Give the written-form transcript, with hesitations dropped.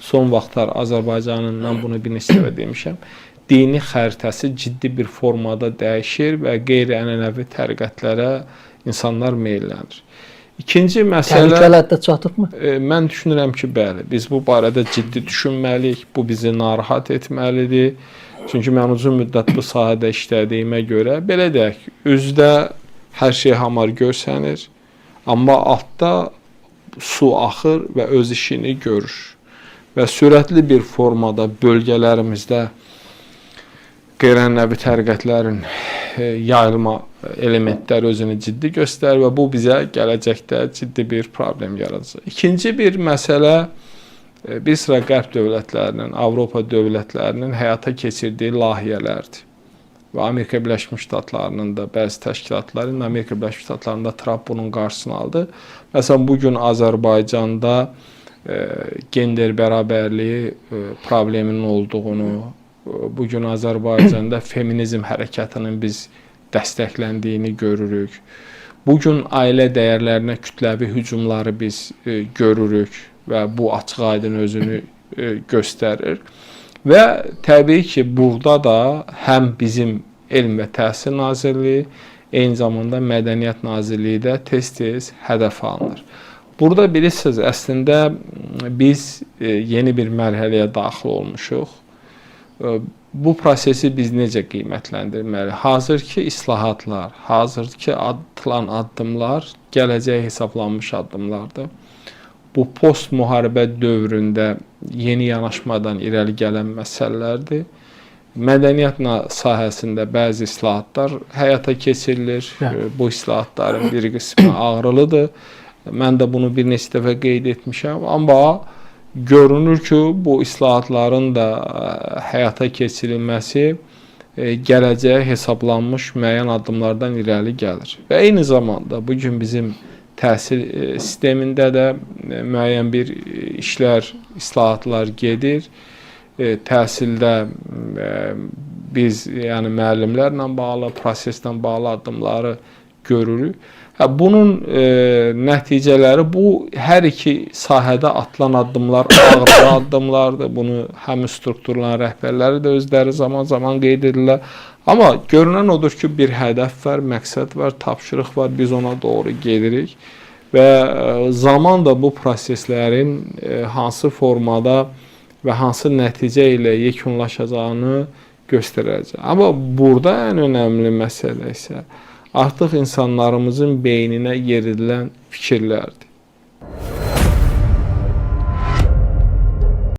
Son vaxtlar Azərbaycanın, mən bunu bir neçə dəfə demişəm, dini xəritəsi ciddi bir formada dəyişir və qeyri-ənənəvi təriqətlərə insanlar meyllənir. İkinci məsələ Təhlükəli həddə çatıbmı? Mən düşünürəm ki, bəli, biz bu barədə ciddi düşünməliyik. Bu bizi narahat etməlidir. Çünki mən uzun müddət bu sahədə işlədiyimə görə belə deyək, üzdə hər şey hamar görsənir, amma altda su axır və öz işini görür. Və sürətli bir formada bölgələrimizdə qeyri-ənənəvi təriqətlərin yayılma elementləri özünü ciddi göstərir və bu bizə gələcəkdə ciddi bir problem yaradacaq. İkinci bir məsələ bir sıra qərb dövlətlərinin, Avropa dövlətlərinin həyata keçirdiyi layihələrdir. Və Amerika Birləşmiş Ştatlarının da bəzi təşkilatları, Amerika Birləşmiş Ştatlarında Tramp bunun qarşısını aldı. Məsələn, bu gün Azərbaycanda gender bərabərliyi probleminin olduğunu, bu gün Azərbaycanda feminizm hərəkatının biz dəstəkləndiyini görürük. Bu gün ailə dəyərlərinə kütləvi hücumları biz görürük və bu açıq-aydın özünü göstərir. Və təbii ki, burada da həm bizim Elm və Təhsil Nazirliyi, eyni zamanda Mədəniyyət Nazirliyi də tez-tez hədəf alınır. Burada bilirsiniz, əslində biz yeni bir mərhələyə daxil olmuşuq. Bu prosesi biz necə qiymətləndirməliyik? Hazırki islahatlar, hazırki atılan addımlar gələcəyə hesablanmış addımlardır. Bu post-müharibə dövründə yeni yanaşmadan irəli gələn məsələlərdir. Mədəniyyət sahəsində bəzi islahatlar həyata keçirilir. Bu islahatların bir qismi ağrılıdır. Mən də bunu bir neçə dəfə qeyd etmişəm, amma görünür ki, bu islahatların da həyata keçirilməsi gələcəyə hesablanmış müəyyən addımlardan irəli gəlir. Və eyni zamanda bu gün bizim təhsil sistemində də müəyyən bir işlər, islahatlar gedir. Təhsildə biz yəni müəllimlərlə bağlı, proseslə bağlı addımları görürük. Bunun nəticələri bu hər iki sahədə atılan addımlar ağrılı addımlardır. Bunu həmin strukturların rəhbərləri də özləri zaman-zaman qeyd edirlər. Amma görünən odur ki, bir hədəf var, məqsəd var, tapşırıq var, biz ona doğru gedirik və zaman da bu proseslərin hansı formada və hansı nəticə ilə yekunlaşacağını göstərəcək. Amma burada ən önəmli məsələ isə artıq insanlarımızın beyninə yeridilən fikirlərdir.